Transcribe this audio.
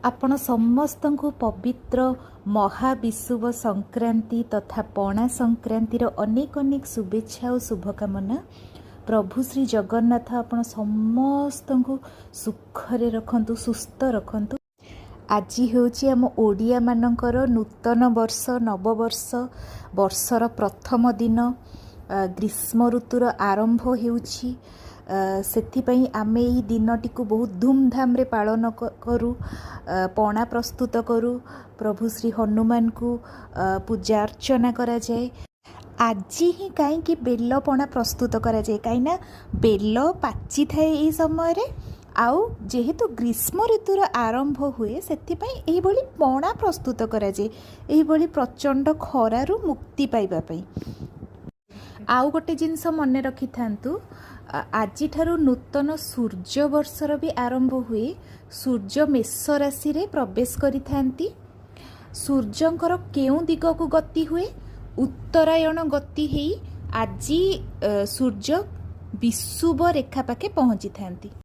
ଆପଣ ସମସ୍ତଙ୍କୁ ପବିତ୍ର ମହାବିଷୁବ ସଂକ୍ରାନ୍ତି ତଥା ପଣା ସଂକ୍ରାନ୍ତିର ଅନେକ ଅନେକ ଶୁଭେଚ୍ଛା ଓ ଶୁଭକାମନା। ପ୍ରଭୁ ଶ୍ରୀ ଜଗନ୍ନାଥ ଆପଣ ସମସ୍ତଙ୍କୁ ସୁଖରେ ରଖନ୍ତୁ, ସୁସ୍ଥ ରଖନ୍ତୁ। ଆଜି ହେଉଛି ଆମ ଓଡ଼ିଆମାନଙ୍କର ନୂତନ ବର୍ଷ, ନବବର୍ଷ, ବର୍ଷର ପ୍ରଥମ ଦିନ। ଗ୍ରୀଷ୍ମ ଋତୁର ଆରମ୍ଭ ହେଉଛି। ସେଥିପାଇଁ ଆମେ ଏହି ଦିନଟିକୁ ବହୁତ ଧୁମଧାମରେ ପାଳନ କରୁ, ପଣା ପ୍ରସ୍ତୁତ କରୁ, ପ୍ରଭୁ ଶ୍ରୀ ହନୁମାନଙ୍କୁ ପୂଜା ଅର୍ଚ୍ଚନା କରାଯାଏ। ଆଜି ହିଁ କାହିଁକି ବେଲ ପଣା ପ୍ରସ୍ତୁତ କରାଯାଏ? କାହିଁକିନା ବେଲ ପାଚିଥାଏ ଏହି ସମୟରେ, ଆଉ ଯେହେତୁ ଗ୍ରୀଷ୍ମ ଋତୁର ଆରମ୍ଭ ହୁଏ, ସେଥିପାଇଁ ଏହିଭଳି ପଣା ପ୍ରସ୍ତୁତ କରାଯାଏ, ଏହିଭଳି ପ୍ରଚଣ୍ଡ ଖରାରୁ ମୁକ୍ତି ପାଇବା ପାଇଁ। ଆଉ ଗୋଟେ ଜିନିଷ ମନେ ରଖିଥାନ୍ତୁ, ଆଜିଠାରୁ ନୂତନ ସୂର୍ଯ୍ୟ ବର୍ଷର ବି ଆରମ୍ଭ ହୁଏ। ସୂର୍ଯ୍ୟ ମେଷ ରାଶିରେ ପ୍ରବେଶ କରିଥାନ୍ତି। ସୂର୍ଯ୍ୟଙ୍କର କେଉଁ ଦିଗକୁ ଗତି ହୁଏ? ଉତ୍ତରାୟଣ ଗତି ହେଇ ଆଜି ସୂର୍ଯ୍ୟ ବିଷୁବ ରେଖା ପାଖେ ପହଞ୍ଚିଥାନ୍ତି।